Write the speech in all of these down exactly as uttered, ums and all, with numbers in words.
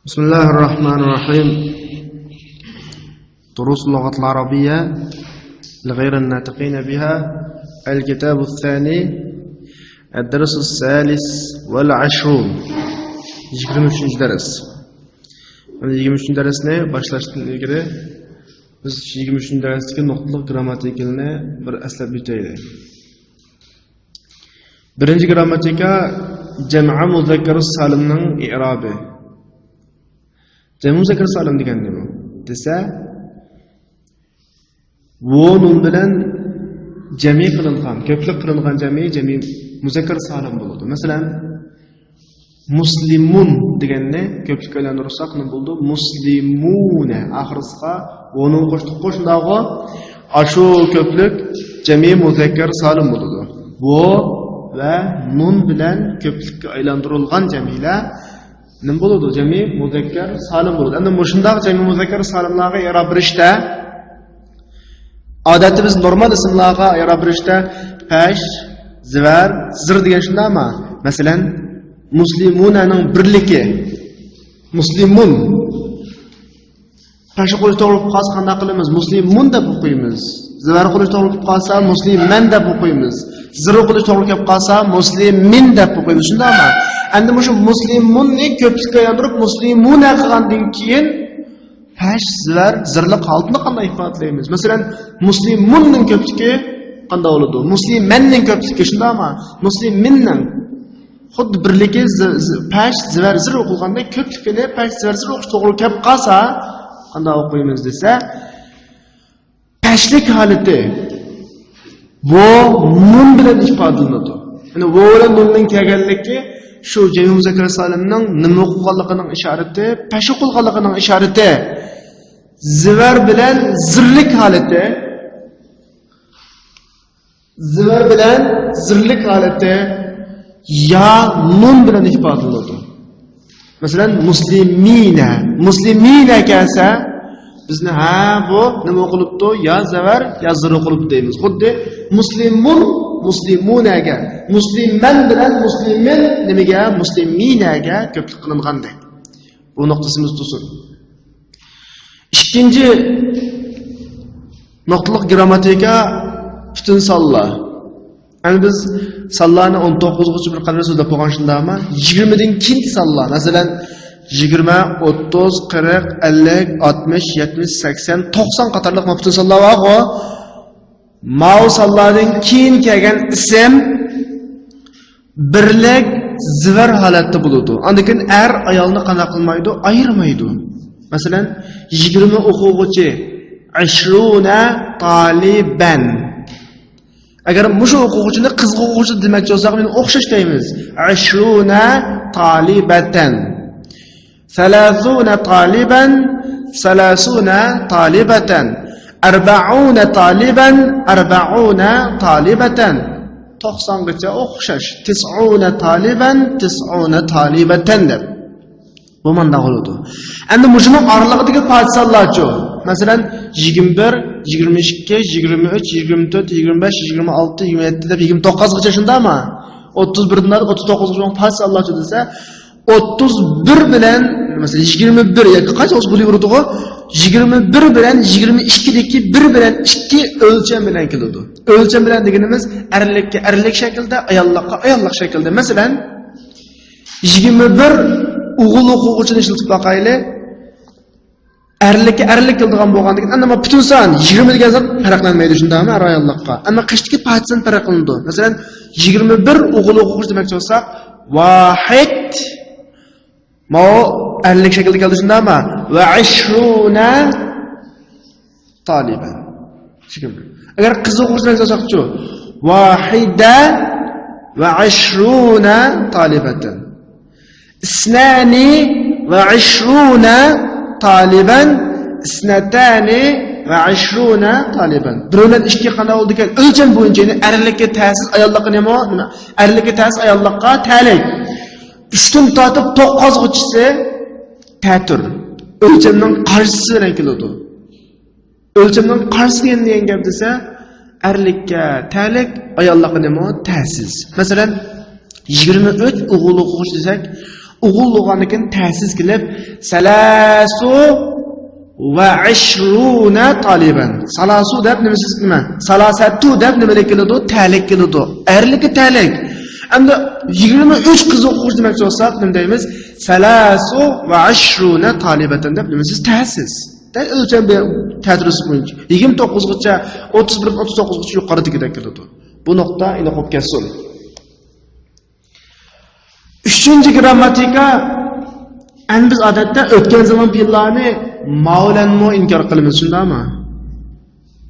بسم الله الرحمن الرحيم. دروس اللغة العربية لغير الناطقين بها. الكتاب الثاني. الدرس الثالث والعشرون. يىگىرمە ئۈچىنچى دەرس. يىگىرمە ئۈچىنچى دەرسنى باشلاشتىن ئىلگىرى بىز يىگىرمە ئۈچىنچى دەرستىكى نۇقتىلىق گرامماتىكىنى بىر ئەسلەپ ئۆتەيلى. بىرىنچى گرامماتىكا، جەمئى مۇزەككەر سالىمنىڭ ئىئرابى. جەمئى مۇزەككەر سالىم دېگەن نېمە دېسە، ۋو نۇن بىلەن جەمئى قىلىنغان، كۆپلۈك قىلىنغان جەمئى، جەمئى مۇزەككەر سالىم بولىدۇ. مەسىلەن، مۇسلىمۇن دېگەننى كۆپلۈككە ئايلاندۇرساق نېمە بولىدۇ؟ مۇسلىمۇنە. ئاخىرىسىغا ۋو نۇن قوشتۇققۇ، شۇنداقغۇ؟ ئاشۇ كۆپلۈك جەمئى مۇزەككەر سالىم بولىدۇ. ۋو ۋە نۇن بىلەن كۆپلۈككە ئايلاندۇرۇلغان جەمئىلەر نېمە بولىدۇ؟ جەمئىي مۇزەككەر سالىم بولىدۇ. ئەمدى مۇشۇنداق جەمئىي مۇزەككەر سالىملارغا ئېراب بېرىشتە، ئادەتتە بىز نورمال ئىسىملارغا ئېراب بېرىشتە پەش، زىۋەر، زىر دېگەن شۇنداقمۇ؟ مەسىلەن، مۇسلىمۇنەنىڭ بىرلىكى، مۇسلىمۇن. پەش ئوقۇلۇش توغرا بولۇپ قالسا قانداق قىلىمىز؟ مۇسلىمۇن دەپ ئوقۇيمىز. زىۋەر ئوقۇلۇش توغرا بولۇپ قالسا مۇسلىمەن دەپ ئوقۇيمىز. زىر ئوقۇلۇش توغرا كەپ قالسا مۇسلىمىن دەپ ئوقۇيمىز. شۇنداقمۇ؟ ئەمدى مۇشۇ مۇسلىمۇننى كۆپلۈككە ئايلاندۇرۇپ مۇسلىمۇنە قىلغاندىن كېيىن پەش، زىۋەر، زىرلىق ھالىتىنى قانداق ئىپادىلەيمىز؟ مەسىلەن، مۇسلىمۇننىڭ كۆپلۈكى قانداق بولىدۇ؟ مۇسلىمەننىڭ كۆپلۈكى شۇنداقمۇ؟ مۇسلىمىننىڭ خۇددى بىرلىكى زى-، زى-، پەش، زىۋەر، زىر ئوقۇلغاندەك كۆپلۈكىنى پەش، زىۋەر، زىر ئوقۇش توغرا كەپ قالسا، قانداق ئوقۇيمىز دېسە، پەشلىك ھالىتى ۋو نۇن بىلەن ئىپادىلىنىدۇ. يەنى ۋو بىلەن نۇننىڭ كەلگەنلىكى شۇ جەمئىي مۇزەككەر سالىمنىڭ نېمە ئوقۇلغانلىقىنىڭ ئىشارىتى، پەش ئوقۇلغانلىقىنىڭ ئىشارىتى. زىۋەر بىلەن زىرلىك ھالىتى. زىۋەر بىلەن زىرلىك ھالىتى يا نۇن بىلەن ئىپادىلىنىدۇ. مەسىلەن، مۇسلىمىنە. مۇسلىمىنە كەلسە، بىزنى، ھە، بۇ نېمە ئوقۇلۇپتۇ؟ يا زەۋەر، يا زىر ئوقۇلۇپتۇ دەيمىز. خۇددى مۇسلىمۇن، مۇسلىمۇنەگە، مۇسلىمەن بىلەن مۇسلىمىن نېمىگە؟ مۇسلىمىنەگە كۆپلۈك قىلىنغاندەك. بۇ نۇقتىسىمىز تۇرسۇن. ئىككىنچى نۇقتىلىق گرامماتىكا، پۈتۈن سانلار. يەنى بىز سانلارنى ئون توققۇزغىچە بىر قەدەر سۆزلەپ بولغان شۇنداقمۇ؟ يىگىرمىدىن كېيىنكى سانلار، مەسىلەن، يىگىرمە، ئوتتۇز، قىرىق، ئەللىك، ئاتمىش، يەتمىش، سەكسەن، توقسان قاتارلىق ما پۈتۈن سانلار بارغۇ. ماۋۇ سانلاردىن كېيىن كەلگەن ئىسىم بىرلىك زىۋەر ھالەتتە بولىدۇ. ئاندىن كېيىن ئەر ئايالنى قانداق قىلمايدۇ؟ ئايرىمايدۇ. مەسىلەن، يىگىرمە ئوقۇغۇچى، عشرون طالبا. ئەگەر مۇشۇ ئوقۇغۇچىنى قىزغا ئوقۇغۇچى دېمەكچى بولساق، مانا ئوخشاش دەيمىز. عشرون طالبة. ثلاثون طالبا، ثلاثون طالبة. أربعون طالبا، أربعون طالبة. توقسانغىچە ئوخشاش. تسعون طالبا، تسعون طالبة دەپ. بۇ مانداق بولىدۇ. ئەمدى مۇشۇنىڭ ئارىلىقىدىكى پاچسانلارچۇ؟ مەسىلەن، يىگىرمە بىر، يىگىرمە ئىككى، يىگىرمە ئۈچ، يىگىرمە تۆت، يىگىرمە بەش، يىگىرمە ئالتە، يىگىرمە يەتتە دەپ يىگىرمە توققۇزغىچە شۇنداقمۇ؟ ئوتتۇز بىردىن ئوتتۇز توققۇزغىچە پاچسانلارچۇ دېسە، ئوتتۇز بىر بىلەن، مەسىلەن، يىگىرمە بىر ياكى قانچە بولسا بولۇۋېرىدىغۇ، يىگىرمە بىر بىلەن يىگىرمە ئىككىدىكى بىر بىلەن ئىككى ئۆلچەم بىلەن كېلىدۇ. ئۆلچەم بىلەن دېگىنىمىز ئەرلىككە ئەرلىك شەكىلدە، ئاياللىققا ئاياللىق شەكىلدە. مەسىلەن، يىگىرمە بىر ئوغۇل ئوقۇغۇچىنى ئىشلىتىپ باقايلى. ئەرلىككە ئەرلىك كېلىدىغان بولغاندىكىن، ئەمما پۈتۈن سان يىگىرمە دېگەن سان پەرقلەنمەيدۇ، شۇنداقمۇ؟ ئەر ئاياللىققا. ئەمما قېشىدىكى پاچسان پەرقلىنىدۇ. مەسىلەن، يىگىرمە بىر ئوغۇل ئوقۇغۇچى دېمەكچى بولساق، ۋاھىد. ماۋۇ ئەرلىك شەكىلدە كەلدى، شۇنداقمۇ؟ ۋە ئەشرۇنە تالىبەن. ئەگەر قىز ئوقۇغۇچى دېمەكچى بولساقچۇ؟ ۋاھىدە ۋە ئەشرۇنە تالىبەتەن. ئىسنانى ۋە ئەشرۇنە تالىبەن. ئىسنەتانى ۋە ئەشرۇنە تالىبەن. بىر بىلەن ئىككى قانداق بولىدىكەن؟ ئۆلچەم بويىچە، يەنى ئەرلىككە تەسىس، ئاياللىققا نېمە؟ ئەرلىككە تەسىس، ئاياللىققا تەلىك. ئۈچتىن تارتىپ توققۇزغىچىسى تەتۈر. ئۆلچەمنىڭ قارشىسى بىلەن كېلىدۇ. ئۆلچەمنىڭ قارشىسى دېگەن، دېگەن گەپ دېسە، ئەرلىككە تەلىك، ئاياللىققا نېمە؟ تەسىس. مەسىلەن، يىگىرمە ئۈچ ئوغۇل ئوقۇغۇچى دېسەك، ئوغۇل بولغاندىن كېيىن تەسىس قىلىپ، سەلاسۇ ۋە ئىشرۇنە تالىبەن. سالاسۇ دەپ نېمىسىز نېمە؟ سالاسەتۇ دەپ نېمىلىك كېلىدۇ؟ تەلىك كېلىدۇ. ئەرلىكى تەلىك. ئەمدى يىگىرمە ئۈچ قىز ئوقۇغۇچى دېمەكچى بولساق، نېمە دەيمىز؟ سەلاسۇ ۋە ئىشرۇنە تالىبەتەن دەپ نېمىسىز؟ تەسىس. دەل ئۆلچەم بىر تەتۈرىسى بويىچە. يىگىرمە توققۇزغىچە، ئوتتۇز بىر، ئوتتۇز توققۇزغىچە يۇقىرىدىكىدەك كېلىدۇ. بۇ نۇقتا ئېنىق بولۇپ كەتسۇن. ئۈچىنچى گىرامماتىكا، ئەمدى بىز ئادەتتە ئۆتكەن زامان پېئىللارنى ما بىلەنمۇ ئىنكار قىلىمىز، شۇنداقمۇ؟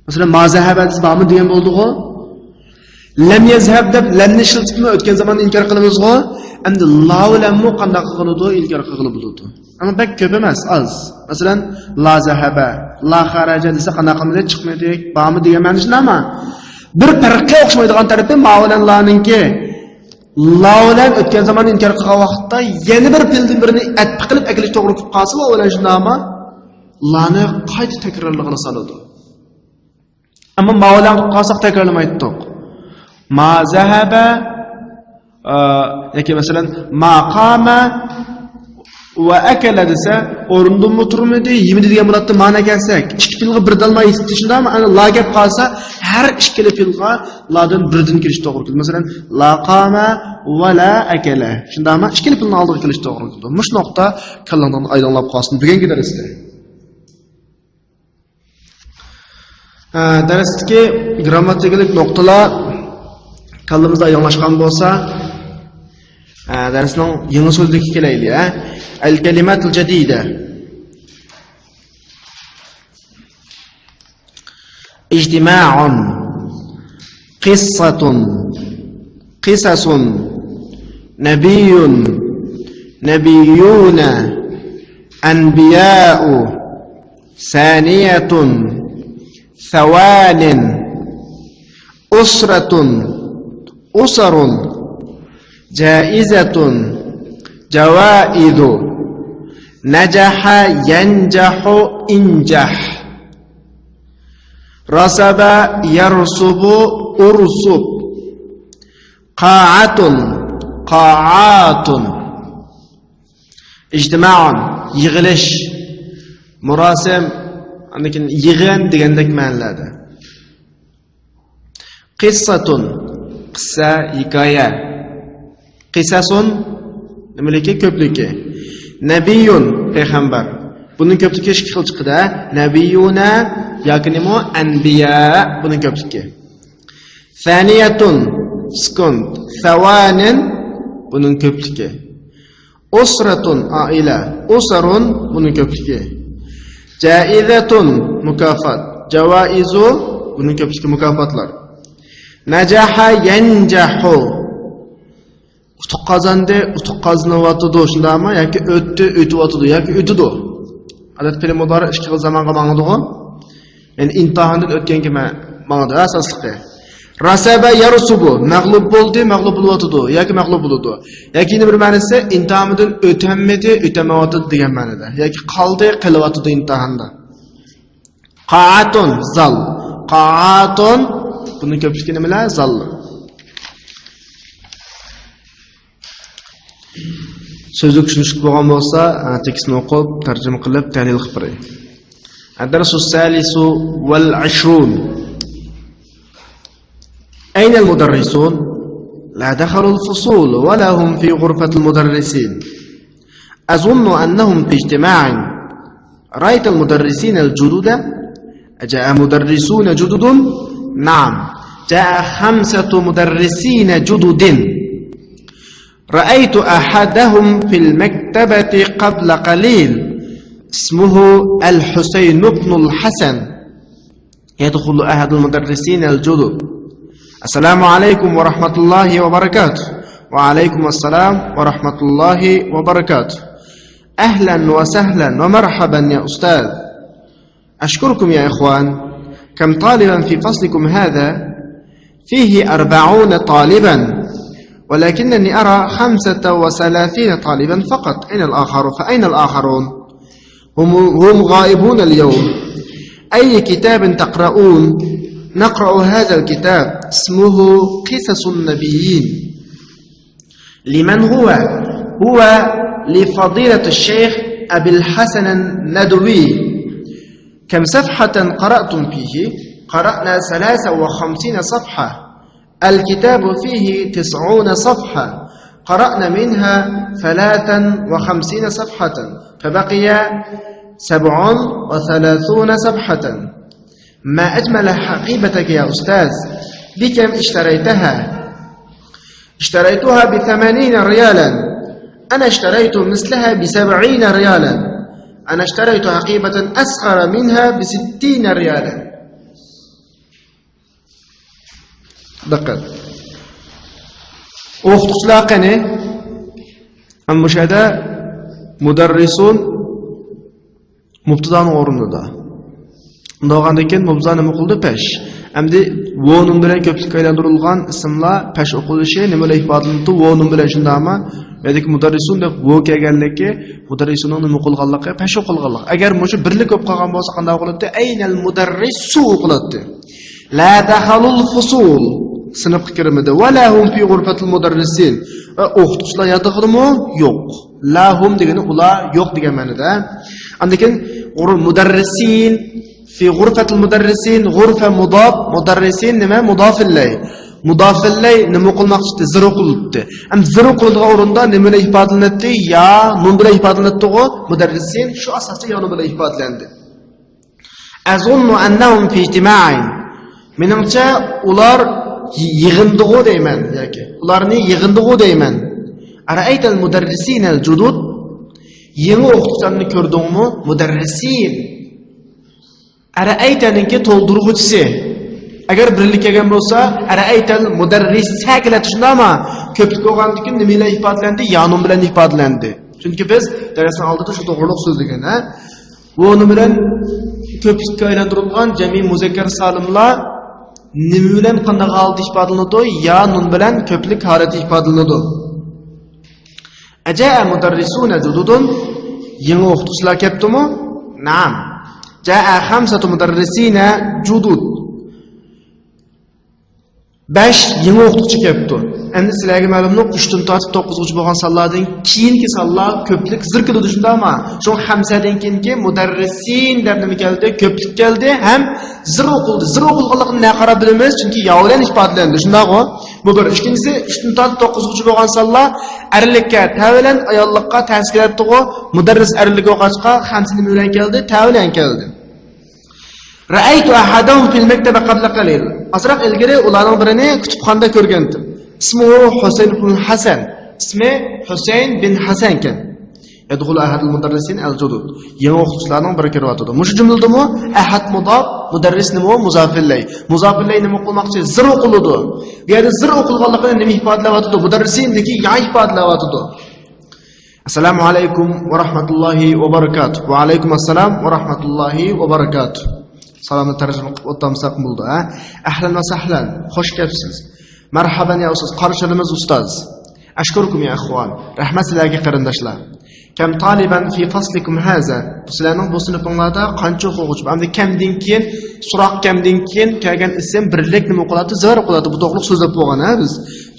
مەسىلەن، ما زەھەبە دېسە بارمۇ دېگەن بولدىغۇ. لەم يەزھەب دەپ لەمنى ئىشلىتىپمۇ ئۆتكەن زاماننى ئىنكار قىلىمىزغۇ. ئەمدى لا بىلەنمۇ قانداق قىلغىلىدۇ؟ ئىنكار قىلغىلى بولىدۇ. ئەمما بەك كۆپ ئەمەس، ئاز. مەسىلەن، لا زەھەبە، لا خەرەجە دېسە قانداق قىلمىدى؟ چىقمىدى، بارمۇ دېگەن مەنىسى شۇنداقمۇ؟ بىر پەرقى ئوخشىمايدىغان تەرىپى ما بىلەن لانىڭكى. لا بىلەن ئۆتكەن زاماننى ئىنكار قىلغان ۋاقىتتا يەنە بىر پېئىلدىن بىرىنى ئەتپە قىلىپ ئەكېلىش توغرا كېلىپ قالسا، ۋاۋ بىلەن شۇنداقمۇ؟ لانى قايتا تەكرارلىغىلى سالىدۇ. ئەمما ما بىلەن قىلىپ قالساق تەكرارلىمايتتۇق. ما زەھەبە، ئا، ياكى مەسىلەن، ما قامە ۋە ئەكەلە دېسە، ئورنىدىنمۇ تۇرمىدى، يېمىدى دېگەن بولاتتى، مانا كەلسەك. ئىككى پېئىلغا بىردەنلا يېتىپتۇ، شۇنداقمۇ؟ ئەنە لا گەپ قالسا، ھەر ئىككىلا پېئىلغا لادىن بىردىن كېلىش توغرا كېلىدۇ. مەسىلەن، لا قامە ۋە لا ئەكەلە. شۇنداقمۇ؟ ئىككىلا پېئىلنىڭ ئالدىغا كېلىش توغرا كېلىدۇ. مۇشۇ نۇقتا كاللاڭدىن ئايلانلاپ قالسۇن بۈگۈنكى دەرستە. ھە، دەرستىكى گىرامماتىكىلىق نۇقتىلار كاللىمىزدا ئايدىڭلاشقان بولسا، ھە، دەرسنىڭ يېڭى سۆزلۈكىگە كېلەيلى، ھە. الكلمات الجديدة. اجتماع، قصة، قصص، نبي، نبيون، أنبياء، ثانية، ثوان، أسرة، أسر، جائزة، جوائز، نجح، ينجح، انجح، رسب، يرسب، ارسب، قاعة، قاعات. ئىجتىمائۇن، يىغىلىش. مۇراسىم، ئاندىن كېيىن يىغىن دېگەندەك مەنىلەردە. قىسسەتۇن، قىسسە، ھېكايە. قىسەسۇن، نېمىلىكى؟ كۆپلۈكى. نەبىيۇن، پەيغەمبەر. بۇنىڭ كۆپلۈكى ئىككى خىل چىقىدۇ، ھە؟ نەبىيۇنە ياكى نېمە؟ ئەنبىيا، بۇنىڭ كۆپلۈكى. ثانية، سكوند. ثوان، بۇنىڭ كۆپلۈكى. أسرة، ئائىلە. أسر، بۇنىڭ كۆپلۈكى. جائزة، مۇكاپات. جوائز، بۇنىڭ كۆپلۈكى، مۇكاپاتلار. نجح، ينجح. ئۇتۇق قازاندى، ئۇتۇق قازىنىۋاتىدۇ، شۇنداقمۇ؟ ياكى ئۆتتى، ئۆتۈۋاتىدۇ، ياكى ئۆتىدۇ. ئادەتتە پېئىل مۇدارىئ ئىككى خىل زامانغا ماڭىدىغۇ. يەنى ئىمتىھاندىن ئۆتكەنگە مە-، ماڭىدۇ ئاساسلىقى. رەسەبە يەرسۇبۇ، مەغلۇپ بولدى، مەغلۇپ بولۇۋاتىدۇ ياكى مەغلۇپ بولىدۇ. ياكى يەنە بىر مەنىسى، ئىمتىھاندىن ئۆتەلمىدى، ئۆتەلمەيۋاتىدۇ دېگەن مەنىدە. ياكى قالدى، قېلىۋاتىدۇ ئىمتىھاندا. قائاتۇن، زال. قائاتۇن، بۇنىڭ كۆپلۈكى نېمىلەر؟ زاللار. سۆزلۈك چۈشىنىشلىك بولغان بولسا، ئە، تېكىستنى ئوقۇپ، تەرجىمە قىلىپ، تەھلىل قىلىپ بېرەي. الدرس الثالث والعشرون. أين المدرسون؟ لا دخلوا الفصول ولا هم في غرفة المدرسين. أظن أنهم في اجتماع. رأيت المدرسين الجدد؟ أجاء مدرسون جدد؟ نعم، جاء خمسة مدرسين جدد. رأيت أحدهم في المكتبة قبل قليل، اسمه الحسين بن الحسن. يدخل أحد المدرسين الجدد. السلام عليكم ورحمة الله وبركاته. وعليكم السلام ورحمة الله وبركاته. أهلا وسهلا ومرحبا يا أستاذ. أشكركم يا إخوان. كم طالبا في فصلكم هذا؟ فيه أربعون طالبا، ولكنني أرى خمسة وثلاثين طالبا فقط. أين الآخر-، فأين الآخرون؟ هم، هم غائبون اليوم. أي كتاب تقرؤون؟ نقرأ هذا الكتاب، اسمه قصص النبيين. لمن هو؟ هو لفضيلة الشيخ أبي الحسن الندوي. كم صفحة قرأتم فيه؟ قرأنا ثلاثة وخمسين صفحة. الكتاب فيه تسعون صفحة، قرأنا منها ثلاثا وخمسين صفحة، فبقي سبع وثلاثون صفحة. ما أجمل حقيبتك يا أستاذ، بكم اشتريتها؟ اشتريتها بثمانين ريالا. أنا اشتريت مثلها بسبعين ريالا. أنا اشتريت حقيبة أصغر منها بستين ريالا. دىققەت. ئوقۇتقۇچىلار قېنى؟ ھەم مۇشۇ يەردە مۇدەررىسۇن مۇبتىدانىڭ ئورنىدا. ئۇنداق بولغاندىن كېيىن مۇبتىدا نېمە قىلدى؟ پەش. ئەمدى ۋو نۇن بىلەن كۆپلۈككە ئايلاندۇرۇلغان ئىسىملار پەش ئوقۇلۇشى نېمە بىلەن ئىپادىلىنىدۇ؟ ۋو نۇن بىلەن، شۇنداقمۇ؟ بۇ يەردىكى مۇدەررىسۇن دەپ ۋو كەلگەنلىكى، مۇدەررىسۇننىڭ نېمە قىلغانلىقى؟ پەش ئوقۇلغانلىق. ئەگەر مۇشۇ بىرلىك بولۇپ قالغان بولسا قانداق بولاتتى؟ ئەينەل مۇدەررىسۇ ئوقۇلاتتى. لا دەخەلۇل فۇسۇل، سىنىپقا كىرمىدى. ۋە لا ھۇم فى غۇرفەتىل مۇدەررىسىن، ۋە ئوقۇتقۇچىلار ياتىقىدىمۇ؟ يوق. لا ھۇم دېگىنى ئۇلار يوق دېگەن مەنىدە. ئاندىن كېيىن غۇر-، مۇدەررىسىن، فى غۇرفەتىل مۇدەررىسىن، غۇرفە مۇداپ، مۇدەررىسىن نېمە؟ مۇداف ئىلەي. مۇداف ئىلەي نېمە ئوقۇلماقچى؟ زىر ئوقۇلۇپتۇ. ئەمدى زىر ئوقۇلىدىغان ئورۇندا نېمە بىلەن ئىپادىلىنەتتى؟ يا نۇن بىلەن ئىپادىلىنەتتىغۇ. مۇدەررىسىن شۇ ئاساستا يا نۇن بىلەن ئىپادىلەندى. أظن أنهم في اجتماع. مېنىڭچە، ئۇلار يىغىندىغۇ دەيمەن، ياكى ئۇلارنى يىغىندىغۇ دەيمەن. أرأيت المدرسين الجدد؟ يېڭى ئوقۇتقۇچىلارنى كۆردۈڭمۇ؟ مۇدەررىسىن. ئەرەئەيتەنىڭكى تولدۇرغۇچىسى. ئەگەر بىرلىك كەلگەن بولسا، ئەرەئەيتەل مۇدەررىسە كېلەتتى، شۇنداقمۇ؟ كۆپلۈك بولغاندىكىن نېمە بىلەن ئىپادىلەندى؟ يا نۇن بىلەن ئىپادىلەندى. چۈنكى بىز دەرسنىڭ ئالدىدا شۇ توغرۇلۇق سۆزلىگەن، ھە؟ ۋو نۇن بىلەن كۆپلۈككە ئايلاندۇرۇلغان جەمئىي مۇزەككەر سالىملار نېمە بىلەن، قانداق ھالەتتە ئىپادىلىنىدۇ؟ يا نۇن بىلەن كۆپلۈك ھالەتتە ئىپادىلىنىدۇ. أجاء مدرسون جدد؟ يېڭى ئوقۇتقۇچىلار كەپتۇمۇ؟ نعم. جاء خمسة مدرسين جدد. بەش يېڭى ئوقۇتقۇچى كەپتۇ. ئەمدى سىلەرگە مەلۇملۇق، ئۈچتىن تارتىپ توققۇزغىچە بولغان سانلاردىن كېيىنكى سانلار كۆپلۈك زىر كېلىدۇ، شۇنداقمۇ؟ شۇڭا خەمسەدىن كېيىنكى مۇدەررىسىن دەپ نېمە كەلدى؟ كۆپلۈك كەلدى ھەم زىر ئوقۇلدى. زىر ئوقۇلغانلىقىنى نە قاراپ بىلىمىز؟ چۈنكى ياۋ بىلەن ئىپادىلەندى، شۇنداقغۇ؟ بۇ بىر. ئىككىنچىسى، ئۈچتىن تارتىپ توققۇزغىچە بولغان سانلار ئەرلىككە تە بىلەن، ئاياللىققا تەسى كېلەتتىغۇ. مۇدەررىس ئەرلىك بولغاچقا، خەمسە نېمە بىلەن كەلدى؟ تە بىلەن كەلدى. رأيت أحدهم في المكتبة قبل قليل. ئازراق ئىلگىرى ئۇلارنىڭ بىرىنى كۇتۇپخانىدا كۆرگەنتىم. اسمه حسين بن حسن. ئىسمى ھۈسەيىن بىن ھەسەنكەن. يدخل أحد المدرسين الجدد. يېڭى ئوقۇتقۇچىلارنىڭ بىرى كىرىۋاتىدۇ. مۇشۇ جۈملىدىمۇ ئەھەد مۇداپ، مۇدەررىس نېمە؟ مۇزاف ئىلەي. مۇزاف ئىلەي نېمە قىلماقچى؟ زىر ئوقۇلىدۇ. بۇ يەردە زىر ئوقۇلغانلىقىنى نېمە ئىپادىلەۋاتىدۇ؟ مۇدەررىسىندىكى يا ئىپادىلەۋاتىدۇ. السلام عليكم ورحمة الله وبركاته. وعليكم السلام ورحمة الله وبركاته. سالامنى تەرجىمە قىلىپ ئولتۇرمىساق بولىدۇ، ھە؟ أهلا وسهلا. خوش كەپسىز. مەرھابا يا ئۇستاز. قارشى ئالىمىز ئۇستاز. أشكركم يا إخوان. رەھمەت سىلەرگە قېرىنداشلار. كم طالبا في فصلكم هذا؟ بۇ سىلەرنىڭ بۇ سىنىپىڭلاردا قانچە ئوقۇغۇچى بار؟ ئەمدى كەمدىن كېيىن، سوراق كەمدىن كېيىن كەلگەن ئىسىم بىرلىك نېمە ئوقۇلاتتى؟ زىر ئوقۇلاتتى. بۇ توغرۇلۇق سۆزلەپ بولغان، ھە، بىز.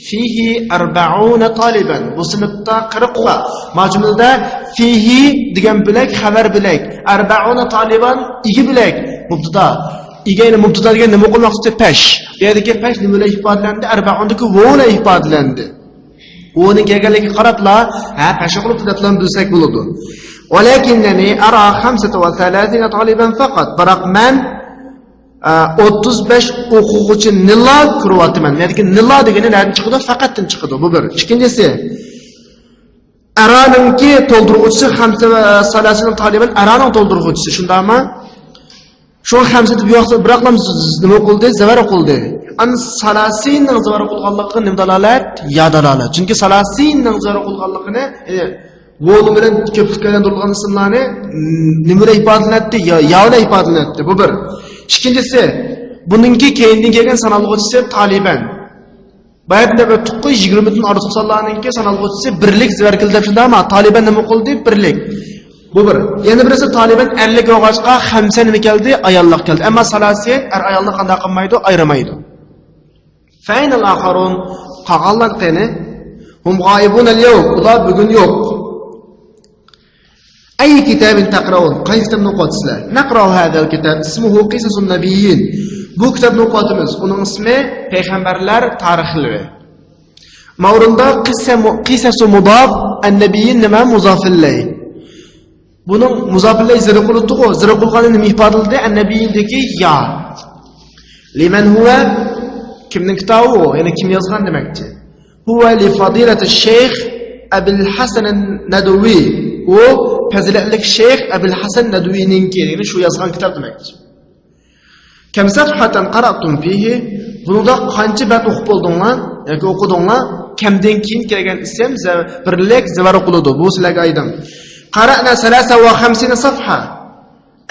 فيه أربعون طالبا. بۇ سىنىپتا قىرىق بار. ما جۈملىدە فيه دېگەن بۆلەك، خەۋەر بۆلەك. أربعون طالبا ئىگە بۆلەك. مۇبتىدا. ئىگە يەنە مۇبتىدا دېگەن نېمە ئوقۇلماقچى؟ پەش. بۇ يەردىكى پەش نېمە بىلەن ئىپادىلەندى؟ ئەربەئۇندىكى ۋو بىلەن ئىپادىلەندى. ۋونىڭ كەلگەنلىكىگە قاراپلا، ھە، پەش ئوقۇلۇپتۇ دەپلا بىلسەك بولىدۇ. ولكنني أرى خمسة وثلاثين طالبا فقط. بىراق مەن، ئە، ئوتتۇز بەش ئوقۇغۇچىنىلا كۆرۈۋاتىمەن. يەنى نىلا دېگىنى نەدىن چىقىدۇ؟ فەقەتتىن چىقىدۇ. بۇ بىر. ئىككىنچىسى، ئەرانىڭكى تولدۇرغۇچىسى خەمسە ۋە سالاسىنىڭ تالىبىن ئەرانىڭ تولدۇرغۇچىسى، شۇنداقمۇ؟ شۇ خەمسە دەپ يوقسا بىراقلا نېمە قىلدى؟ زەۋەر قىلدى. ئەن سالاسىننىڭ زەۋەر قىلغانلىقىغا نېمە دالالەت؟ يا دالالەت. چۈنكى سالاسىننىڭ زەۋەر قىلغانلىقىنى، يەنى ۋو بىلەن كۆپلۈككە ئايلاندۇرۇلغان ئىسىملارنى، م، نېمە بىلەن ئىپادىلەنەتتى؟ يا، يا بىلەن ئىپادىلەنەتتى. بۇ بىر. ئىككىنچىسى، بۇنىڭكى كەينىدىن كەلگەن سانالغۇچىسى تالىبەن. بايا بىر ئۆتتۇققۇ، يىگىرمىدىن ئارتۇق سانلارنىڭكى سانالغۇچىسى بىرلىك زەۋەر كىلدى دەپ شۇنداقمۇ؟ تالىبەن نېمە قىلدى؟ بىرلىك. بۇ بىر. يەنە بىرسى تالىبەن ئەرلىك بولغاچقا خەمسە نېمە كەلدى؟ ئاياللىق كەلدى. ئەمما سالاسىن ئەر ئايالنى قانداق قىلمايدۇ؟ ئايرىمايدۇ. فأين الآخرون؟ قالغانلار قېنى؟ هم غائبون اليوم، ئۇلار بۈگۈن يوق. أي كتاب تقرؤون، قايسى كىتابنى ئوقۇۋاتىسىلەر؟ نقرأ هذا الكتاب، اسمه قصص النبيين. بۇ كىتابنى ئوقۇۋاتىمىز، ئۇنىڭ ئىسمى پەيغەمبەرلەر تارىخلىرى. ما ئورۇندا قىسسە مۇ-، قىسەسۇ مۇداف، ئەننەبىيين نېمە؟ مۇزاف ئىلەيھ. بۇنىڭ مۇزاف ئىلەيھ زىرى قىلىدىغۇ، زىرى قىلغاننى نېمە ئىپادىلىدى؟ ئەننەبىيىندىكى يا. لمن هو، كىمنىڭ كىتابى ئۇ؟ يەنى كىم يازغان دېمەكچى. هو لفضيلة الشيخ أبي الحسن الندوي. ئۇ پەزىلەتلىك شەيخ ئەبۇل ھەسەن نەدۋىنىڭكى، يەنى شۇ يازغان كىتاب دېمەكچى. كم صفحة قرأتم فيه؟ بۇنىڭدا قانچە بەت ئوقۇپ بولدۇڭلار ياكى ئوقۇدۇڭلار؟ كمدىن كېيىن كەلگەن ئىسىم زە-، بىرلىك زىبار ئوقۇلىدۇ. بۇ سىلەرگە ئايدىڭ. قرأنا ثلاثة وخمسين صفحة.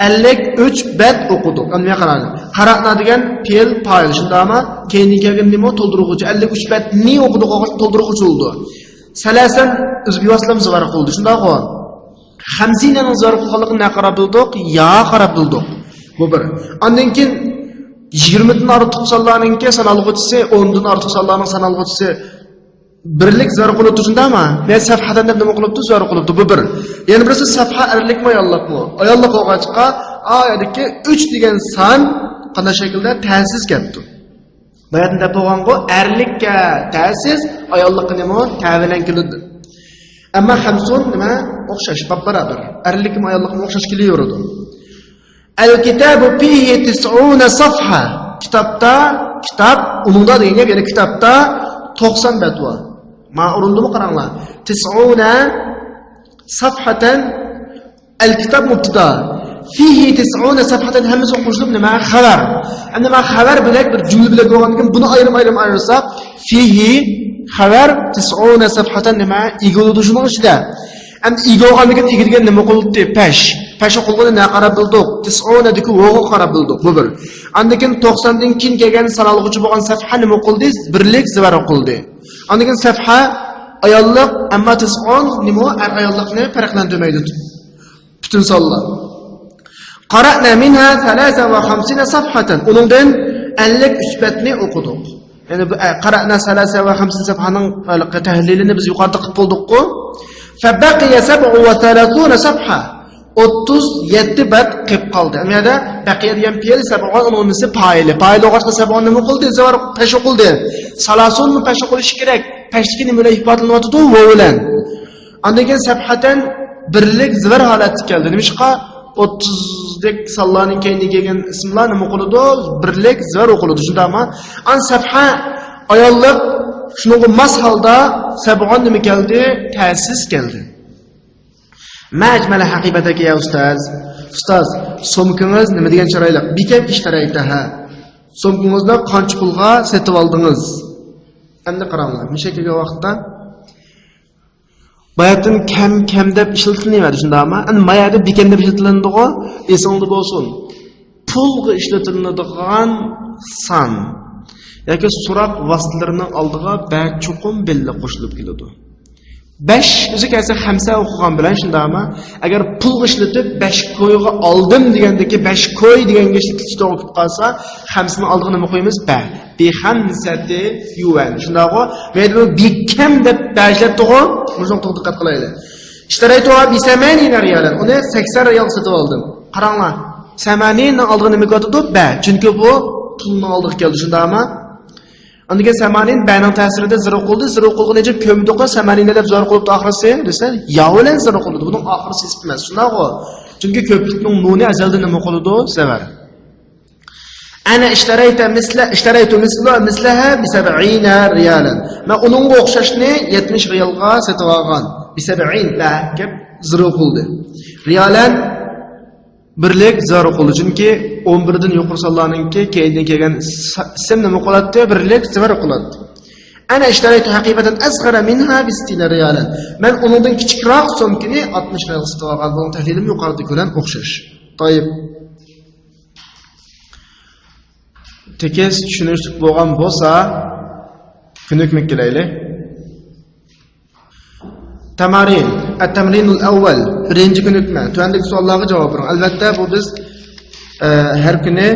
ئەللىك ئۈچ بەت ئوقۇدۇق. ئەمدى قاراڭ. قەرەئنا دېگەن پېئىل پائىل، شۇنداقمۇ؟ كەينىدىن كەلگەن نېمە؟ تولدۇرغۇچى. ئەللىك ئۈچ بەتنى ئوقۇدۇق، تولدۇرغۇچى بولىدۇ. سەلەسەن ئۆزى بىۋاسىتە زىبار قىلدى، شۇنداقمۇ؟ خەمسىنەنىڭ زىبار قىلغانلىقىنى نەگە قاراپ بىلدۇق؟ ياغا قاراپ بىلدۇق. بۇ بىر. ئاندىن كېيىن يىگىرمىدىن ئارتۇق سانلارنىڭكى سانالغۇچىسى، ئوندىن ئارتۇق سانلارنىڭ سانالغۇچىسى بىرلىك زىبار قىلىپتۇ، شۇنداقمۇ؟ مەن سەفھەدەن دەپ نېمە قىلىپتۇ؟ زىبار قىلىپتۇ. بۇ بىر. يەنە بىرسى سەفھە ئەرلىكمۇ، ئاياللىقمۇ؟ ئاياللىق بولغاچقا، ئا يەردىكى ئۈچ دېگەن سان قانداق شەكىلدە؟ تەسىز كەپتۇ. باياتىن دەپ بولغانغۇ، ئەرلىككە تەسىز، ئاياللىققا نېمە؟ تە بىلەن كېلىدۇ. ئەمما خەمسۇن نېمە؟ ئوخشاش، باپبارابەر. ئەرلىكمۇ، ئاياللىقمۇ ئوخشاش كېلىۋېرىدۇ. الكتاب فيه تسعون صفحة. كىتابتا، كىتاب، ئۇنىڭدا دېگەن گەپ، يەنى كىتابتا توقسان بەت بار. ما ئورۇندىمۇ قاراڭلار. تسعون صفحة. الكتاب مبتدا. فيه تسعون صفحة، ھەممىسى قوشۇلۇپ نېمە؟ خەۋەر. ئەمدى ما خەۋەر بۆلەك بىر جۈملە بۆلەك بولغاندىكىن بۇنى ئايرىم-ئايرىم ئايرىساق، فيه خەۋەر، تسعون صفحة نېمە؟ ئىگە بولىدۇ شۇنىڭ ئىچىدە. ئەمدى ئىگە بولغاندىكىن ئىگە دېگەن نېمە قىلدى؟ پەش. پەش قىلغىنى نەگە قاراپ بىلدۇق؟ تسعون دىكى ۋوغا قاراپ بىلدۇق. بۇ بىر. ئاندىن كېيىن توقساندىن كېيىن كەلگەن سانالغۇچى بولغان سەفھە نېمە قىلدى؟ بىرلىك زىبار قىلدى. ئاندىن كېيىن سەفھە ئاياللىق، ئەمما تسعون نېمە؟ ئەر ئاياللىقنى پەرقلەندۈرمەيدۇ. پۈتۈن سانلار. قرأنا منها ثلاثة وخمسين صفحة. ئۇنىڭدىن ئەللىك ئۈچ بەتنى ئوقۇدۇق. يەنى بۇ، ئە، قرأنا ثلاثة وخمسين صفحة نىڭ، ئە، تەھلىلىنى بىز يۇقىرىدا قىلىپ بولدۇققۇ. فبقي سبع وثلاثون صفحة. ئوتتۇز يەتتە بەت قېلىپ قالدى. ئەمما يەردە بەقىيە دېگەن پېئىل، سەبئۇن ئۇنىڭ نېمىسى؟ پائىلى. پائىل بولغاچقا سەبئۇن نېمە قىلدى؟ زىبار پەش قىلدى. سالاسۇنمۇ پەش قىلىشى كېرەك. پەشتىكى نېمە بىلەن ئىپادىلىنىۋاتىدۇ؟ ۋاۋ بىلەن. ئاندىن كېيىن سەفھەتەن بىرلىك زىبار ھالەتتە كەلدى. نېمىشقا؟ ئوتتۇزدەك سانلارنىڭ كەينىگە كەلگەن ئىسىملار نېمە قىلىدۇ؟ بىرلىك زىبار ئوقۇلىدۇ. شۇنداقمۇ؟ ئان سەفھە ئاياللىق، شۇنىڭغا ماس ھالدا سەبئۇن نېمە كەلدى؟ تەسىز كەلدى. ما أجمل حقيبتك يا أستاذ. ئۇستاز، سومكىڭىز نېمە دېگەن چىرايلىق. بكم اشتريتها. سومكىڭىزنى قانچە پۇلغا سېتىپ ئالدىڭىز؟ ئەمدى قاراڭلار، مۇشۇ كەلگەن ۋاقىتتا باياتىن كەم، كەم دەپ ئىشلىتىلمەيۋاتىدۇ، شۇنداقمۇ؟ ئەمدى ما يەردە بكم دەپ ئىشلىتىلىدىغۇ، ئېسىڭلاردا بولسۇن. پۇلغا ئىشلىتىلىدىغان سان ياكى سوراق ۋاسىتىلىرىنىڭ ئالدىغا بە چوقۇم بىللە قوشۇلۇپ كېلىدۇ. بەش ئۆزى كەلسە خەمسە ئوقۇغان بىلەن، شۇنداقمۇ؟ ئەگەر پۇلغا ئىشلىتىپ، بەش كويغا ئالدىم دېگەندىكى بەش كوي دېگەنگە ئىشلىتىش توغرا كېلىپ قالسا، خەمسىنىڭ ئالدىغا نېمە قويىمىز؟ بە. بخمسة يوان. شۇنداقغۇ؟ مەيلى، بۇ بكم دەپ بە ئىشلەتتىغۇ؟ مۇشۇنىڭغا توغرا دىققەت قىلايلى. اشتريتها بثمانين ريالا. ئۇنى سەكسەن ريالغا سېتىپ ئالدىم. قاراڭلار. سەمانىننىڭ ئالدىغا نېمە كېلىۋاتىدۇ؟ بە. چۈنكى بۇ پۇلنىڭ ئالدىغا كەلدى، شۇنداقمۇ؟ ئاندىن كېيىن سەمانىن بەنىڭ تەسىرىدە زىرى قىلدى، زىرى قىلغىنىچە كۆمدۇقلا، سەمانىنە دەپ زىرى قىلىپتۇ ئاخىرسى دېسە، يا بىلەن زىرى قىلىدۇ. بۇنىڭ ئاخىرى سېزىپ ئەمەس، شۇنداقغۇ؟ چۈنكى كۆپلۈكنىڭ نۇنى ئەزەلدىن نېمە قىلىدۇ؟ زەۋەر. أنا اشتريت مثل، اشتريت مثل، مثلها بسبعين ريالا. مەن ئۇنىڭغا ئوخشاشنى يەتمىش رىيالغا سېتىپ ئالغان. بسبعين، بە كەپ زىرى قىلدى. رىيالەن بىرلىك زىبار قىلدى. چۈنكى ئون بىردىن يۇقىرى سانلارنىڭكى كەينىدىن كەلگەن سا-، ئىسىم نېمە قىلاتتى؟ بىرلىك زىبار قىلاتتى. أنا اشتريت حقيبة أصغر منها بستين ريالا. مەن ئۇنىڭدىن كىچىكرەك سومكىنى ئاتمىش رىيالغا سېتىپ ئالغان. بۇنىڭ تەھلىلىمۇ يۇقىرىدىكى بىلەن ئوخشاش. طيب. تېكىست چۈشىنىشلىك بولغان بولسا، كۆنۈكمە كېلەيلى. تمارين. التمرين الأول. بىرىنچى كۆنۈكمە. تۆۋەندىكى سوئاللارغا جاۋاب بېرىڭ. ئەلۋەتتە، بۇ بىز، ئە، ھەر كۈنى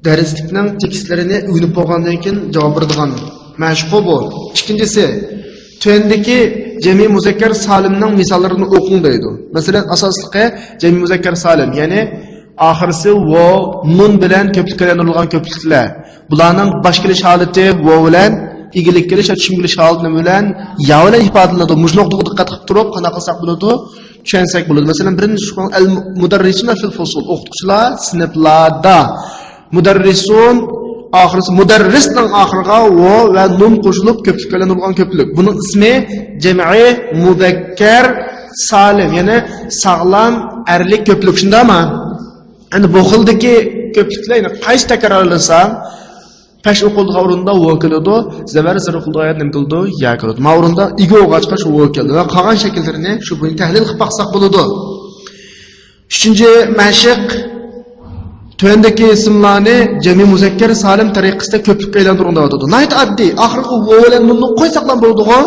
دەرسلىكنىڭ تېكىستلىرىنى ئۆگىنىپ بولغاندىن كېيىن جاۋاب بېرىدىغان مەشىققۇ بۇ. ئىككىنچىسى، تۆۋەندىكى جەمئىي مۇزەككەر سالىمنىڭ مىساللىرىنى ئوقۇڭ دەيدۇ. مەسىلەن، ئاساسلىقى جەمئىي مۇزەككەر سالىم، يەنى ئاخىرسى ۋو، نۇن بىلەن كۆپلۈككە ئايلاندۇرۇلغان كۆپلۈكلەر. بۇلارنىڭ باش كېلىش ھالىتى ۋو بىلەن، ئىگىلىك كېلىش ۋە چۈشۈم كېلىش ھالىتى نېمە بىلەن؟ يا بىلەن ئىپادىلىنىدۇ. مۇشۇ نۇقتىغا دىققەت قىلىپ تۇرۇپ، قانداق قىلساق بولىدۇ؟ چۈشەنسەك بولىدۇ. مەسىلەن، بىرىنچى ئەل مۇدەررىسۇنە فىل فۇسۇل، ئوقۇتقۇچىلار سىنىپلاردا. مۇدەررىسۇن، ئاخىرسى مۇدەررىسنىڭ ئاخىرىغا ۋو ۋە نۇن قوشۇلۇپ، كۆپلۈككە ئايلاندۇرۇلغان كۆپلۈك. بۇنىڭ ئىسمى جەمئىي مۇزەككەر سالىم، يەنى ساغلام ئەرلىك كۆپلۈك، شۇنداقمۇ؟ ئەمدى بۇ خىلدىكى كۆپلۈكلەر يەنە قايسى تەكرارلىسا، پەش ئوقۇلىدىغان ئورۇندا ۋو كېلىدۇ، زەۋەر زىر ئوقۇلىدىغان يەردە نېمە كېلىدۇ؟ يا كېلىدۇ. ما ئورۇندا ئىگە بولغاچقا شۇ ۋو كەلدى. ۋە قالغان شەكىللىرىنى شۇ بويىچە تەھلىل قىلىپ باقساق بولىدۇ. ئۈچىنچى مەشىق، تۆۋەندىكى ئىسىملارنى جەمئىي مۇزەككەر سالىم تەرىقىسىدە كۆپلۈككە ئايلاندۇرۇڭ دەۋاتىدۇ. ناھايىتى ئاددىي. ئاخىرىغا ۋو بىلەن نۇننى قويساقلا بولىدىغۇ.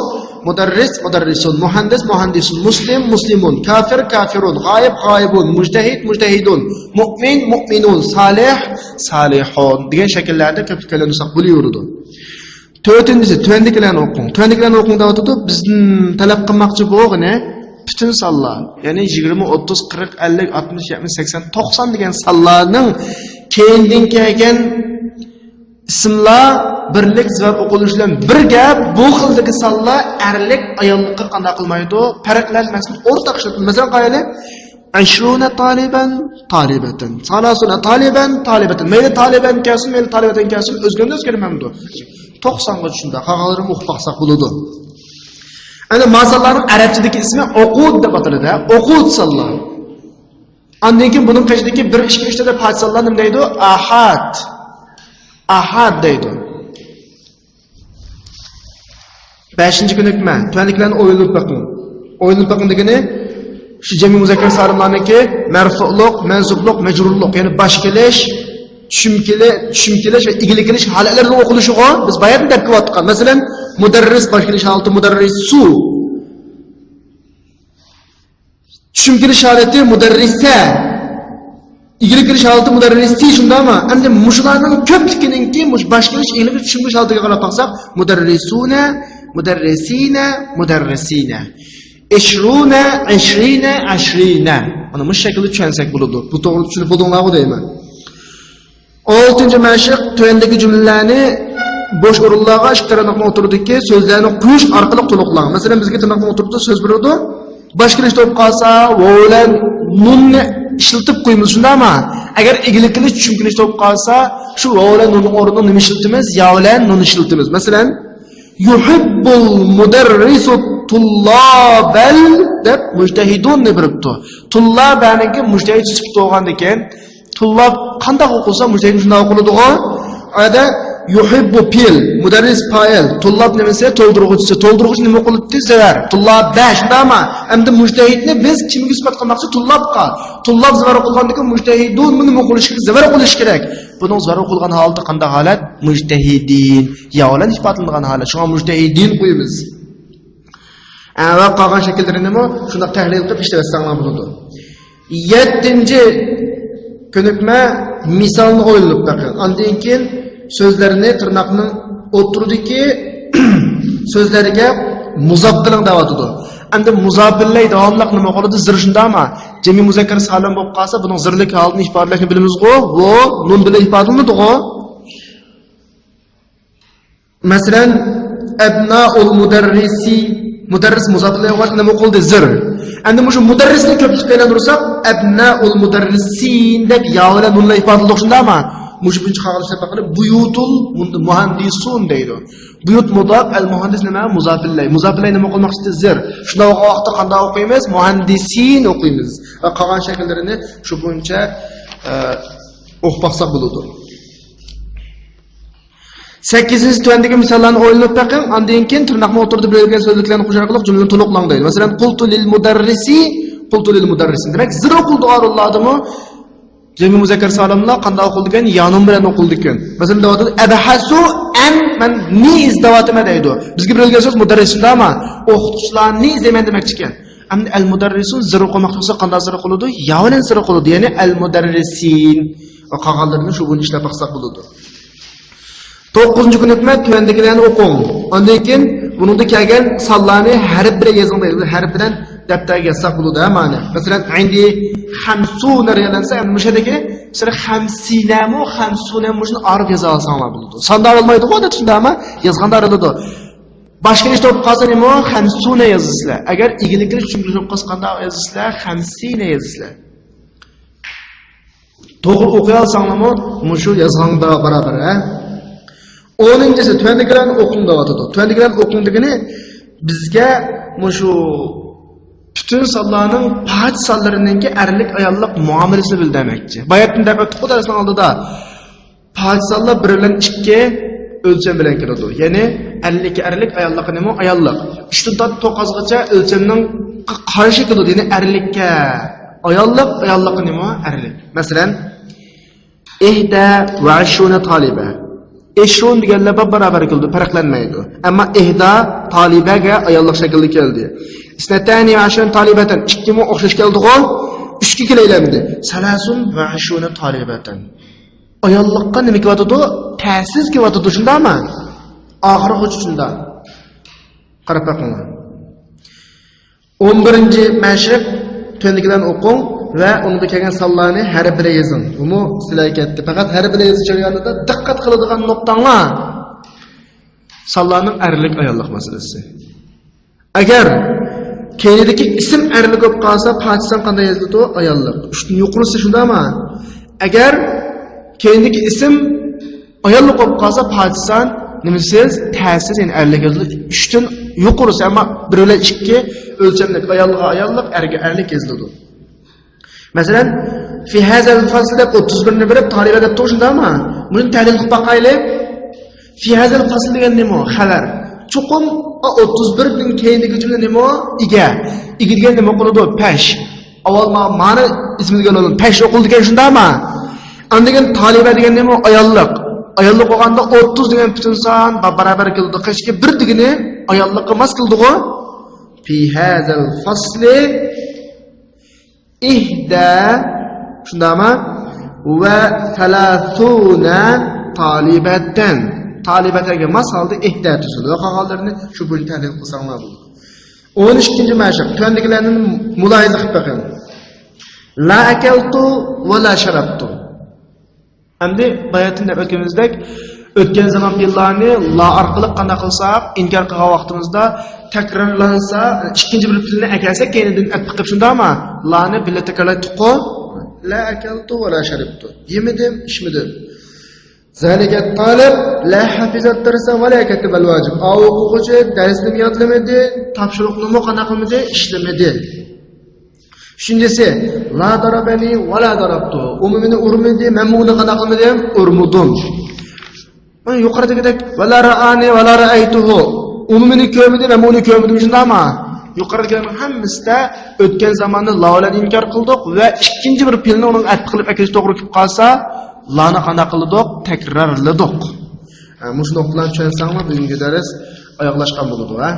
مۇدەررىس، مۇدەررىسۇن، مۇھەندىس، مۇھەندىسۇن، مۇسلىم، مۇسلىمۇن، كافىر، كافىرۇن، غايىب، غايىبۇن، مۇجتەھىد، مۇجتەھىدۇن، مۇئمىن، مۇئمىنۇن، سالىھ، سالىھۇن دېگەن شەكىللەردە كۆپلۈككە ئايلاندۇرساق بولۇۋېرىدۇ. تۆتىنچىسى، تۆۋەندىكىلەرنى ئوقۇڭ. تۆۋەندىكىلەرنى ئوقۇڭ دەۋاتىدۇ. بىزدىن تەلەپ قىلماقچى بولغىنى پۈتۈن سانلار، يەنى يىگىرمە، ئوتتۇز، قىرىق، ئەللىك، ئاتمىش، يەتمىش، سەكسەن، توقسان دېگەن سانلارنىڭ كەينىدىن كەلگەن ئىسىملار بىرلىك زىۋار ئوقۇلۇشى بىلەن بىرگە بۇ خىلدىكى سانلار ئەرلىك، ئاياللىققا قانداق قىلمايدۇ؟ پەرقلەنمەسلىك ئورتاق ئىشلىتىلىدۇ. مەسىلەن، قارايلى. عشرون طالبا طالبة. ثلاثون طالبا طالبة. مەيلى تالىبەن كەلسۇن، مەيلى تالىبەتەن كەلسۇن، ئۆزگەرمەس، ئۆزگەرمەمدۇ؟ توقسانغا چۈشىدۇ. قالغانلىرىنى ئوقۇپ باقساق بولىدۇ. ئەنە ما سانلارنىڭ ئەرەبچىدىكى ئىسمى ئوقۇد دەپ ئاتىلىدۇ. ئوقۇد سانلار. ئاندىن كېيىن بۇنىڭ قېشىدىكى بىر، ئىككى، ئۈچ دەپ پاچسانلار نېمە دەيدۇ؟ ئاھاد. ئاھاد دەيدۇ. بەشىنچى كۆنۈكمە. تۆۋەندىكىلەرنى ئويلىنىپ بېقىڭ. ئويلىنىپ بېقىڭ دېگىنى، شۇ جەمئىي مۇزەككەر سالىملارنىڭكى مەرفۇلۇق، مەنسۇبلۇق، مەجرۇرلۇق، يەنى باش كېلىش، چۈشۈم كېلى-، چۈشۈم كېلىش ۋە ئىگىلىك كېلىش ھالەتلىرىنىڭ ئوقۇلۇشىغۇ بىز باياتىن دەپ كېلىۋاتقان. مەسىلەن، مۇدەررىس باش كېلىش ھالىتى مۇدەررىسۇ. چۈشۈم كېلىش ھالىتى مۇدەررىسە. ئىگىلىك كېلىش ھالىتى مۇدەررىسى، شۇنداقمۇ؟ ئەمدى مۇشۇلارنىڭ كۆپلۈكىنىڭكى مۇش باش كېلىش، ئىگىلىك، چۈشۈم كېلىش ھالىتىگە قاراپ باقساق، مۇدەررىسۇنە، مۇدەررىسىنە، مۇدەررىسىنە. ئىشرۇنە، ئىشرىنە، ئەشرىنە. مانا مۇشۇ شەكىلدە چۈشەنسەك بولىدۇ. بۇ توغرىدا چۈشىنىپ بولدۇڭلارغۇ دەيمەن. ئالتىنچى مەشىق، تۆۋەندىكى جۈملىلەرنى بوش ئورۇنلارغا ئىككى تىرناقنىڭ ئوتتۇرىدىكى سۆزلەرنى قويۇش ئارقىلىق تولۇقلاڭ. مەسىلەن، بىزگە تىرناقنىڭ ئوتتۇرىدا سۆز بېرىلىدۇ. باش كېلىش بولۇپ قالسا، ۋاۋ بىلەن نۇننى ئىشلىتىپ قويىمىز، شۇنداقمۇ؟ ئەگەر ئىگىلىك كېلىش، چۈشۈم كېلىش بولۇپ قالسا، شۇ ۋاۋ بىلەن نۇننىڭ ئورنىدا نېمە ئىشلىتىمىز؟ يا بىلەن نۇن ئىشلىتىمىز. مەسىلەن، يۇھىببۇل مۇدەررىسۇ تۇللابەل دەپ مۇجتەھىدۇننى بېرىپتۇ. تۇللابەنىڭكى مۇجتەھىد سۈپىتى بولغاندىكىن، تۇللاب قانداق ئوقۇلسا مۇجتەھىد شۇنداق ئوقۇلىدىغۇ. ئايدا يۇھىببۇ پېئىل، مۇدەررىس پائىل، تۇللاب نېمىسى؟ تولدۇرغۇچىسى. تولدۇرغۇچى نېمە ئوقۇلۇپتۇ؟ زەۋەر. تۇللابە، شۇنداقمۇ؟ ئەمدى مۇجتەھىدنى بىز كىمگە سۈپەت قىلماقچى؟ تۇللابقا. تۇللاب زەۋەر ئوقۇلغاندىكىن مۇجتەھىدۇن بۇنى نېمە ئوقۇلۇشى كېرەك؟ زەۋەر ئوقۇلۇشى كېرەك. بۇنىڭ زەۋەر ئوقۇلغان ھالىتى قانداق ھالەت؟ مۇجتەھىدىن. يا بىلەن ئىپادىلىنىدىغان ھالەت. شۇڭا مۇجتەھىدىن قويىمىز. ئە، ۋە قالغان شەكىللىرىنىمۇ شۇنداق تەھلىل قىلىپ ئىشلىۋەتسەڭلار بولىدۇ. يەتتىنچى كۆنۈكمە، مىسالنى ئويلىنىپ بېقىڭ. ئاندىن كېيىن سۆزلەرنى تىرناقنىڭ ئوتتۇرىدىكى سۆزلەرگە مۇزاپ قىلىڭ دەۋاتىدۇ. ئەمدى مۇزاپىللەي داۋاملىق نېمە قىلىدۇ؟ زىر، شۇنداقمۇ؟ جەمئىي مۇزەككەر سالىم بولۇپ قالسا، بۇنىڭ زىرلىك ھالىتىنى ئىپادىلەشنى بىلىمىزغۇ؟ ۋو نۇن بىلەن ئىپادىلىنىدىغۇ. مەسىلەن، ئەبنائۇل مۇدەررىسى، مۇدەررىس مۇزاپ ئىلەيھى نېمە قىلدى؟ زىر. ئەمدى مۇشۇ مۇدەررىسنى كۆپلۈككە ئايلاندۇرساق، ئەبنائۇل مۇدەررىسىن دەپ يا بىلەن نۇن بىلەن ئىپادىلىدۇق، شۇنداقمۇ؟ مۇشۇ بويىچە قالغان ئىشلەپ باققىلى، بۇيۇتۇل مۇھەندىسۇن دەيدۇ. بۇيۇت مۇزاپ، ئەل مۇھەندىس نېمە؟ مۇزاپ ئىلەيھى. مۇزاپ ئىلەيھى نېمە قىلماقچى؟ زىر. شۇنداق بولغان ۋاقىتتا قانداق ئوقۇيمىز؟ مۇھەندىسىن ئوقۇيمىز. ۋە قالغان شەكىللىرىنى شۇ بويىچە، ئە، ئوقۇپ باقساق بولىدۇ. سەككىزىنچى، تۆۋەندىكى مىساللارنى ئويلىنىپ بېقىڭ. ئاندىن كېيىن تىرناقنىڭ ئوتتۇرىدا بېرىلگەن سۆزلۈكلەرنى قوشۇش ئارقىلىق جۈملىنى تولۇقلاڭ دەيدۇ. مەسىلەن، قۇلتۇ لىل مۇدەررىسى، قۇلتۇ لىل مۇدەررىسى. دېمەك، زىر ئوقۇلىدىغان ئورۇنلاردىمۇ جەمئىي مۇزەككەر سالىملار قانداق ئوقۇلىدىكەن؟ يا نۇن بىلەن ئوقۇلىدىكەن. مەسىلەن، دەۋاتىدۇ، ئەبھەسۇ ئەن، مەن نى ئىزدەۋاتىمەن دەيدۇ. بىزگە بېرىلگەن سۆز مۇدەررىسۇن، ئەمما ئوقۇتقۇچىلارنى ئىزدەيمەن دېمەكچىكەن. ئەمدى ئەل مۇدەررىسۇن زىر ئوقۇماقچى بولسا قانداق زىر ئوقۇلىدۇ؟ يا بىلەن زىر ئوقۇلىدۇ. يەنى ئەل مۇدەررىسىن. ۋە قالغانلىرىنى شۇ بويىچە ئىشلەپ باقساق بولىدۇ. توققۇزىنچى كۆنۈكمە، تۆۋەندىكىلەرنى ئوقۇڭ. ئاندىن كېيىن بۇنىڭدا كەلگەن سانلارنى ھەرپ بىلەن يېزىڭ دەيدۇ. ھەرپ بىلەن دەپتەرگە يازساق بولىدۇ، ھە، مانا. مەسىلەن، عندي خمسون ريال دېسە، ئەمدى مۇشۇ يەردىكى سىلەر خەمسىنەمۇ، خەمسۇنەمۇ، شۇنى ئايرىپ يازالساڭلار بولىدۇ. ساندا بولمايدىغۇ، ئادەتتە شۇنداق، ئەمما يازغاندا ئايرىلىدۇ. باشقا ئىش بولۇپ قالسا نېمە؟ خەمسۇنە يازىسىلەر. ئەگەر ئىگىنىڭكىنى چۈشەندۈرۈپ قالسا قانداق يازىسىلەر؟ خەمسىنە يازىسىلەر. توغرا ئوقۇيالساڭلارمۇ مۇشۇ يازغاندا بارابەر، ھە؟ ئونىنچىسى، تۆۋەندىكىلەرنى ئوقۇڭ دەۋاتىدۇ. تۆۋەندىكىلەرنى ئوقۇڭ دېگىنى بىزگە مۇشۇ پۈتۈن سانلارنىڭ پاچ سانلىرىنىڭكى ئەرلىك ئاياللىق مۇئامىلىسىنى بىل دېمەكچى. باياتىن دەپ ئۆتتۇق دەرسنىڭ ئالدىدا. پاچ سانلار بىر بىلەن ئىككى ئۆلچەم بىلەن كېلىدۇ. يەنى ئەرلىككە ئەرلىك، ئاياللىققا نېمە؟ ئاياللىق. ئۈچتىن تارتىپ توققۇزغىچە ئۆلچەمنىڭ قارشى كېلىدۇ. يەنى ئەرلىككە ئاياللىق، ئاياللىققا نېمە؟ ئەرلىك. مەسىلەن، ئىھدە ۋە ئىشرۇنە تالىبە. ئىشرۇن دېگەنلەر بار، بارابەر كېلىدۇ، پەرقلەنمەيدۇ. ئەمما ئىھدا تالىبەگە ئاياللىق شەكىلدە كەلدى. ئىسنەتەنى ۋە ئىشرۇنە تالىبەتەن. ئىككىمۇ ئوخشاش كەلدىغۇ؟ ئۈچكە كېلەيلەمدى. سەلاسۇن ۋە ئىشرۇنە تالىبەتەن. ئاياللىققا نېمە كېلىۋاتىدۇ؟ تەسىز كېلىۋاتىدۇ، شۇنداقمۇ؟ ئاخىرغىچە شۇنداق. قاراپ بېقىڭلار. ئون بىرىنچى مەشىق، تۆۋەندىكىلەرنى ئوقۇڭ ۋە ئۇنىڭدا كەلگەن سانلارنى ھەرپ بىلەن يېزىڭ. بۇمۇ سىلەرگە كەتتى. پەقەت ھەرپ بىلەن يېزىش جەريانىدا دىققەت قىلىدىغان نۇقتاڭلار سانلارنىڭ ئەرلىك ئاياللىق مەسىلىسى. ئەگەر كەينىدىكى ئىسىم ئەرلىك بولۇپ قالسا، پاچىسان قانداق يېزىلىدۇ؟ ئاياللىق. ئۈچتىن يۇقىرىسى شۇنداقمۇ؟ ئەگەر كەينىدىكى ئىسىم ئاياللىق بولۇپ قالسا، پاچىسان نېمىسىز؟ تەسىز، يەنى ئەرلىك يېزىلىدۇ. ئۈچتىن يۇقىرىسى، ئەمما بىر بىلەن ئىككى ئۆلچەملىك، ئايالغا ئاياللىق، ئەرگە ئەرلىك يېزىلىدۇ. مەسىلەن، في هذا الفصل دەپ ئوتتۇز بىرنى بېرىپ، تالىبە دەپتۇ، شۇنداقمۇ؟ بۇنى تەھلىل قىلىپ باقايلى. في هذا الفصل دېگەن نېمە؟ خەۋەر. چوقۇم ئوتتۇز بىردىن كېيىنكى جۈملە نېمە؟ ئىگە. ئىگە دېگەن نېمە قىلىدۇ؟ پەش. ئاۋۋال ما-، مانا ئىسمى دېگەن بولىدۇ. پەش ئوقۇلىدىكەن، شۇنداقمۇ؟ ئاندىن كېيىن تالىبە دېگەن نېمە؟ ئاياللىق. ئاياللىق بولغاندا ئوتتۇز دېگەن پۈتۈن سان با-، بارابەر كېلىدۇ. قېشىدىكى بىر دېگىنى ئاياللىققا ماس كېلىدىغۇ؟ في هذا الفصل ئىھدە، شۇنداقمۇ؟ ۋە سەلاسۇنە تالىبەتەن. تالىبەتەنگە ماس ھالدا ئىھدە تۈزۈلدى. ۋە قالغانلىرىنى شۇ بويىچە تەھلىل قىلساڭلار بولىدۇ. ئون ئىككىنچى مەشىق. تۆۋەندىكىلەرنى مۇلاھىزە قىلىپ بېقىڭ. لا ئەكەلتۇ ۋە لا شەرەبتۇ. ئەمدى باياتىن دەپ ئۆتكىنىمىزدەك، ئۆتكەن زامان پېئىللارنى لا ئارقىلىق قانداق قىلساق، ئىنكار قىلغان ۋاقتىمىزدا تەكرارلانسا، ئىككىنچى بىر پېئىلنى ئەكەلسەك، كەينىدىن ئەپ قىلىپ شۇنداقمۇ؟ لانى بىللە تەكرارلايتتۇققۇ. لا ئەكەلتۇ ۋە لا شەرىبتۇ. يېمىدىم، ئىچمىدىم. زالىكە تالىب لا ھەفىزە دەرسە ۋە لا كەتىبەل ۋاجىب. ئاۋۇ ئوقۇغۇچى دەرسنىمۇ يادلىمىدى، تاپشۇرۇقنىمۇ قانداق قىلمىدى؟ ئىشلىمىدى. ئۈچىنچىسى، لا دارابەنى ۋە لا دارابتۇ. ئۇمۇ مېنى ئۇرمىدى، مەنمۇ ئۇنى قانداق قىلمىدىم؟ ئۇرمىدىم. مانا يۇقىرىدىكىدەك، ۋە لا رائانى ۋە لا رائەيتۇھۇ. ئۇمۇ مېنى كۆرمىدى، مەنمۇ ئۇنى كۆرمىدىم، شۇنداقمۇ؟ يۇقىرىدىكىلەرنىڭ ھەممىسىدە ئۆتكەن زاماننى لا بىلەن ئىنكار قىلدۇق ۋە ئىككىنچى بىر پېئىلنى ئۇنىڭغا ئەتپ قىلىپ ئەكېلىش توغرا كېلىپ قالسا، لانى قانداق قىلدۇق؟ تەكرارلىدۇق. ھە، مۇشۇ نۇقتىلارنى چۈشەنسەڭلار، بۈگۈنكى دەرس ئاياغلاشقان بولىدۇ، ھە؟